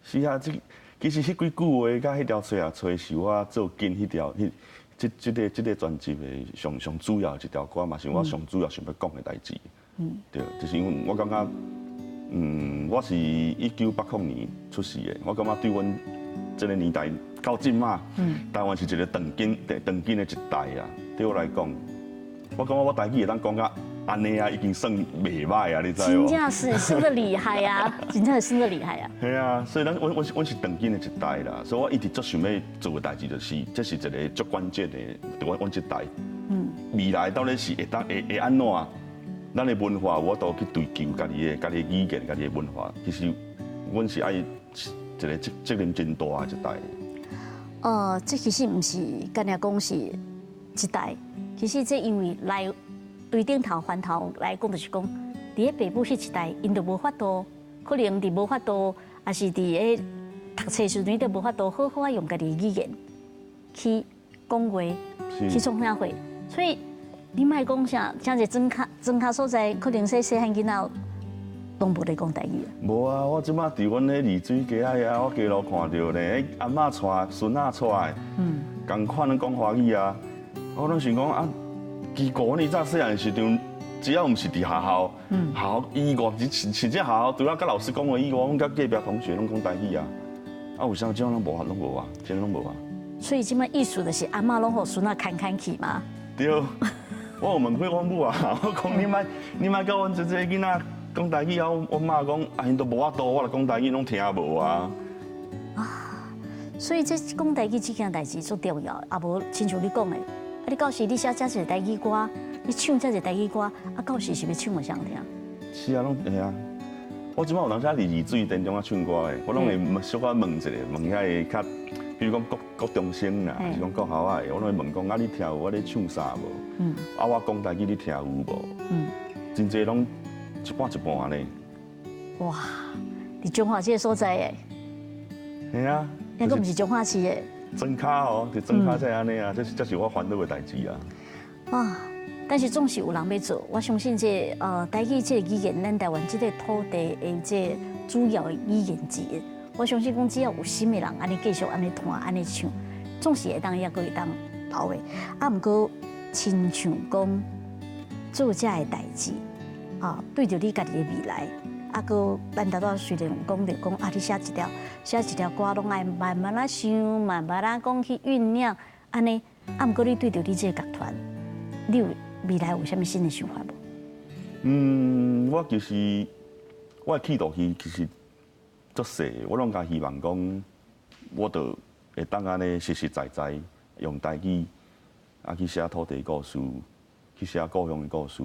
是啊，這其實彼幾句話佮彼條吹啊吹，是我做緊彼條、彼這、這个、這个專輯的上上主要一條歌，嘛是我上主要想欲講的代誌。對，就是因為我感覺。我是1980年出世的，我感覺對阮這个年代到這馬，台灣是一个長金、長金的一代啊。對我來講，我感覺我台語會當講甲按呢啊，已經算袂䆀啊，你知無？真正是算得厲害啊！真正是算得厲害啊！係啊，所以咱阮阮阮是長金的一代啦，所以我一直足想欲做的代誌就是，這是一个足關鍵的，對阮這代。未來到底是會當會會按怎？咱的文化有法度去追求家己的、家己的語言、家己的文化，其實阮是愛一个責任真大的一代。這其實毋是干焦講是一代，其實這因為來對頂頭翻頭來講，就是講佇咧爸母彼一代，𪜶就無法度，可能佇無法度，抑是佇咧讀冊時陣，都無法度好好仔用家己語言去講話，去創啥貨，所以。你莫講啥，像這莊跤莊跤所在，可能細細漢囡仔攏無咧講台語。無啊，我這擺佇阮彼二水街仔遐，我街路看著咧，阿嬤帶孫仔帶，仝款攏講華語啊。我攏想講啊，奇怪，阮以前細漢時陣，只要毋是佇學校，學校以外，甚至學校除了佮老師講話以外，阮佮隔壁同學攏講台語啊。啊，有啥這種攏無啊，攏無啊，真攏無啊。所以這擺意思就是阿嬤攏予孫仔牽牽去嘛。對。我有問過阮母啊，我講你莫你莫教阮這這囡仔講台語啊，我媽講啊，𪜶都無法度，我若講台語攏聽無啊。啊，所以這講台語這件代誌足重要，啊無親像你講的，啊你到時你寫遮濟台語歌，你唱遮濟台語歌，啊到時是欲唱予誰聽？是啊，攏會啊。我這擺有當時佇二水田中仔唱歌的，我攏會小可問一下，問遐个較，比如講國國中生啦，還是講國校仔的，我攏會問講啊，你聽有我咧唱啥無？啊，我講台語你聽有無？真濟攏一半一半呢。哇！佇彰化這个所在的。係啊。抑閣毋是彰化市的。莊跤哦，佇莊跤才按呢啊，這是我煩惱的代誌啊。啊！但是總是有人欲做，我相信這台語這个語言，咱台灣這个土地的這主要的語言之一。我相信講，只要有心的人，按呢繼續按呢彈、按呢唱，總是會當抑閣會當留的。啊，毋過親像講做這个代誌，啊，對著你家己的未來，啊，閣咱頭拄雖然有講著講啊，你寫一條歌，攏愛慢慢仔想，慢慢仔講去醞釀，按呢。啊，毋過你對著你這个樂團，你有未來有啥物新的想法無？我其實我的企圖其其實足細，我攏共希望講，我就會當按呢實實在在用台語啊去寫土地故事，去寫故鄉的故事，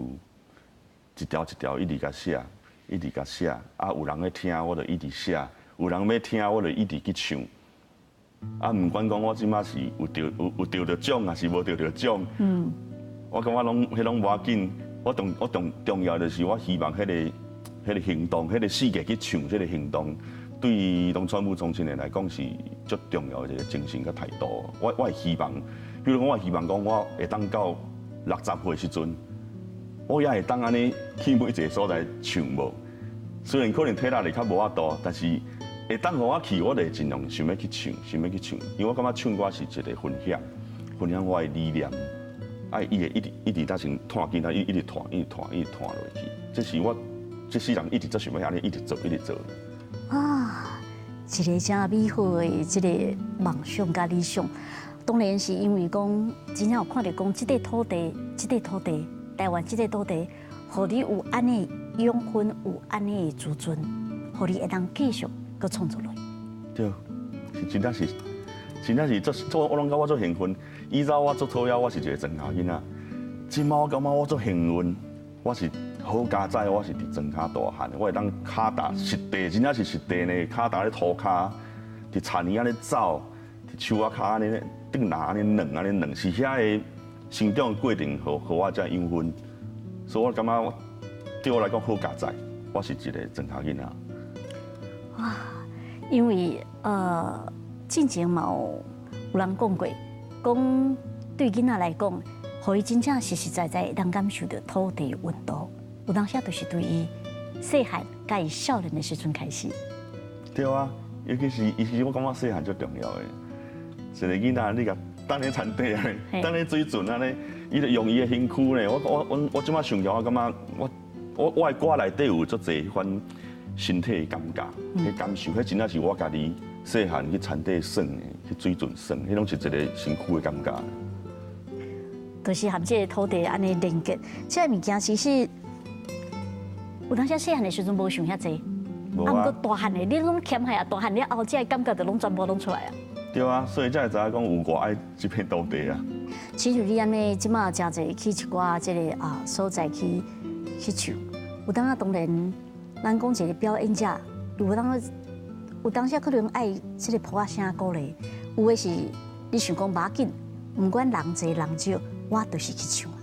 一條一條一直共寫，一直共寫。啊，有人咧聽，我就一直寫；有人欲聽，我就一直去唱。啊，毋管講我這馬是有得著獎，抑是無得著獎，我感覺攏彼攏無要緊。我重要就是我希望彼個行動，彼個世界去唱這個行動，對農村武裝青年來講是足重要的一個精神佮態度。我會希望，比如講，我希望講我會當到60歲時陣，我也會當按呢去每一個所在唱無。雖然可能體力會較無法度，但是會當予我去，我就會盡量想欲去唱，想欲去唱。因為我感覺唱歌是一個分享，分享我的理念。啊，伊會一直一直搭成拖緊啊，一直拖，一直拖，一直拖落去。這是我這世人一直做想欲按呢，一直做，一直做。啊，一個真美好的這個夢想佮理想，當然是因為講真正有看著講，這塊土地，這塊土地，台灣這塊土地，予你有按呢養分，有按呢的自尊，予你會當繼續閣創作落去。對，是真正是，真正是做做，我攏感覺我足幸運。以前我足討厭我是一個莊跤囡仔，這馬我感覺我足幸運，我是好佳哉，我是佇莊跤大漢，我會當跤踏實地，真正是實地呢，跤踏咧塗跤，佇田裡按呢走，佇樹仔跤按呢頂拿按呢軟按呢軟，是遐个成長的過程，予我遮養分，所以我感覺對我來講好佳哉，我是一個莊跤囡仔。哇，因為進前嘛有人講過，講對囡仔來講，予伊真正實實在在會當感受著土地溫度，有當時就是對伊細漢佮伊少年的時陣開始。對啊，尤其是我感覺細漢最重要的，一個囡仔你共擲咧田底按呢，擲咧水圳按呢，伊就用伊的身軀呢。我這馬想起來，我感覺我的歌內底有足濟彼款身體的感覺，彼感受，彼真正是我家己細漢去田底耍的，去水圳耍，彼攏是一個身軀的感覺。就是和這個土地按呢連結，這個物件其實有當時細漢的時陣無想遐濟，啊，毋過大漢的你攏欠下啊，大漢了後，這個感覺就攏全部攏出來啊。對啊，所以才會知影講有偌愛這片土地啊。其實你按呢，這馬誠濟去一寡這個啊所在去唱，有當啊當然，咱講一個表演者，有當時可能愛這個噗仔聲鼓勵，有的是你想講無要緊，毋管人濟人少，我就是去唱啊。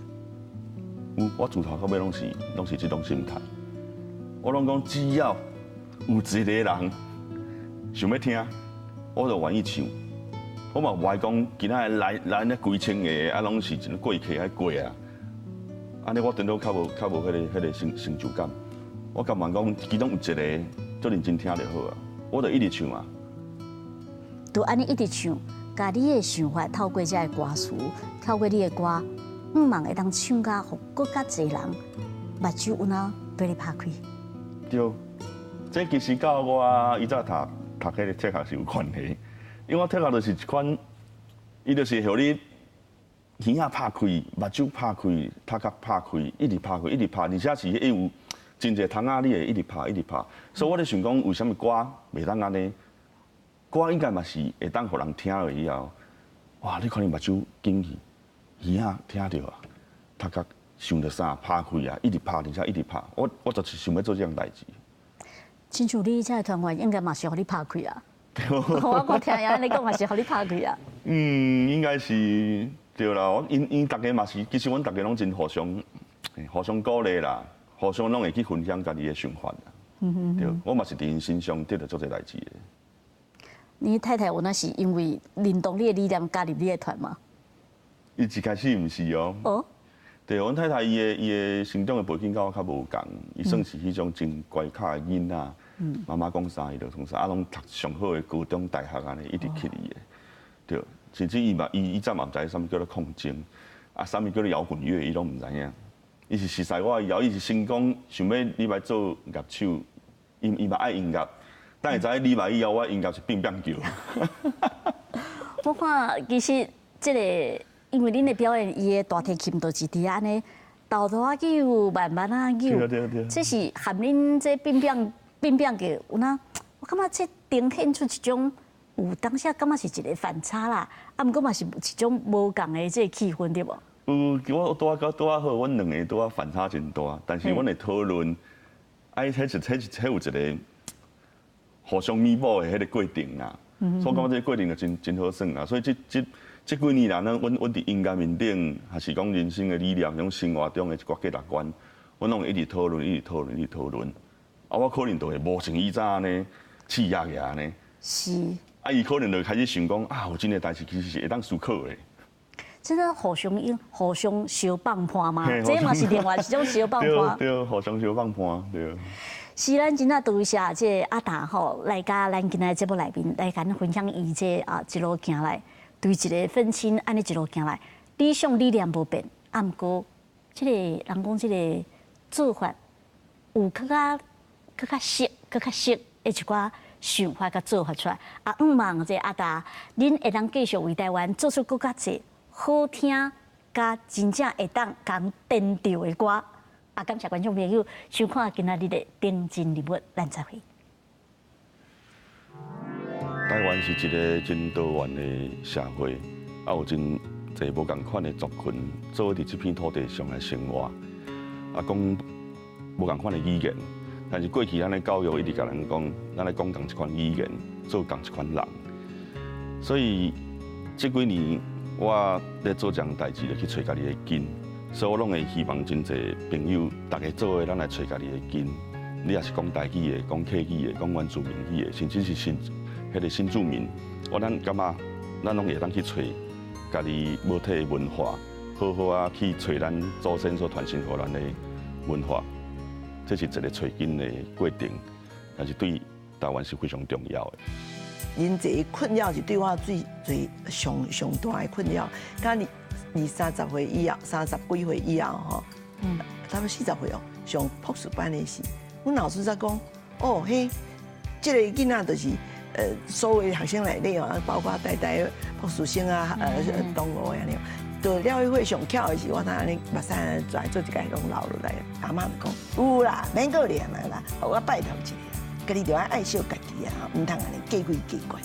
有，我自頭到尾攏是這種心態。我攏講只要有一個人想欲聽，我就願意唱。我嘛無愛講，今仔日來那幾千個，啊，攏是一過客愛過啊。按呢我顛倒較無彼個成就感。我甘願講，其中有一個足認真聽就好啊。我就一直唱啊。就按呢一直唱，共你的想法透過這个歌詞，透過你的歌，向望會當唱甲，予閣較濟人目睭有哪對你拍開。對，這其實佮我以前讀彼個哲學是有關係，因為我哲學就是一款，伊就是予你耳仔拍開，目睭拍開，頭殼拍開，一直拍開，一直拍，而且是彼有真濟窗仔，你會一直拍，一直拍。所以我咧想講，為啥物歌袂當按呢？歌應該嘛是會當予人聽落以後，哇！你看你目睭緊去，耳仔聽著啊，頭殼想著啥拍開啊，一直拍，而且一直拍。我就是想欲做這樣代誌。親像你這個團員，應該嘛是予你拍開啊。我聽按呢講嘛是予你拍開啊。嗯，應該是對啦。我𪜶𪜶逐家嘛是，其實阮逐家攏真互相鼓勵啦，互相攏會去分享家己的想法啦。對，我嘛是佇𪜶身上得著足濟代誌的。你太太有那是因為認同你的理念加入你的團嗎？伊一開始毋是哦。哦。對，阮太太伊的成長的背景佮我較無仝，伊算是彼種真乖巧的囡仔。媽媽講啥伊就創啥，啊，攏讀上好的高中、大學按呢，一直去的。對，甚至伊嘛，伊以前嘛毋知啥物叫做抗爭，啊，啥物叫做搖滾樂，伊攏毋知影。伊是熟似我以後，伊是先講想欲入來做樂手，伊嘛愛音樂，等伊知影入來以後，我音樂是變變叫。我看其實這個，因為恁的表演，伊的大提琴就是佇按呢，沓沓仔扭，慢慢仔扭，這是含恁這變變變變叫，有哪？我感覺這呈現出一種有當時感覺是一個反差啦，啊，毋過嘛是一種無仝的這個氣氛，對無？有，我拄仔拄仔好，阮兩个拄仔反差真大，但是阮會討論，哎，彼是彼是彼有一個互相彌補的彼个過程啊。所以感覺這個過程就真真好耍啊。所以這幾年來，咱阮阮佇音樂面頂，還是講人生的理念，種生活中的一寡價值觀，阮攏會一直討論，一直討論，一直討論。啊，我可能就會無像以前按呢，刺壓起按呢。啊，伊可能就開始想講啊，有真个代誌其實是會當思考的。這個互相應、互相相放伴嘛，這嘛是另外一種相放伴。對對，互相相放伴，對。是咱真正多謝這個阿達吼來佮咱今仔節目內面來共咱分享伊這啊一路行來，對一個憤青按呢一路行來，理想理念無變，啊毋過這個人講這個做法有閣較閣較熟、閣較熟的一寡想法佮做法出來。啊，向望這個阿達，恁會當繼續為台灣做出閣較濟好聽、佮真正會當共顛著的歌。啊，感謝觀眾朋友收看今仔日的頂真人物，咱再會。台灣是一個真多元的社會，啊有真濟無仝款的族群，做伙佇這片土地上來生活，啊講無仝款的語言，但是過去咱的教育一直共咱講，咱愛講仝一款語言，做仝一款人，所以這幾年我咧做這項代誌，就去揣家己的根。所以我攏會希望真濟朋友，大家做伙，咱來揣家己的根。你若是講台語的，講客語的，講原住民語的，甚至是新彼個新住民，我咱感覺咱攏會當去揣家己母體的文化，好好啊去揣咱祖先所傳承予咱的文化，這是一個揣根的過程，但是對台灣是非常重要的。人際困擾是對我最最上上大的困擾。佮你二三十歲以後，三十幾歲以後吼，差不多40歲哦，上博士班的時，阮老師才講，哦彼，這個囡仔就是所有學生內底哦，包括台大博士生啊，同學按呢。到了彼歲上巧的是，我通按呢目屎跩做一屆攏流落來。阿嬤就講，有啦，免閣念啊啦，予我拜託一下，家己著愛愛惜家己啊，毋通按呢假鬼假怪。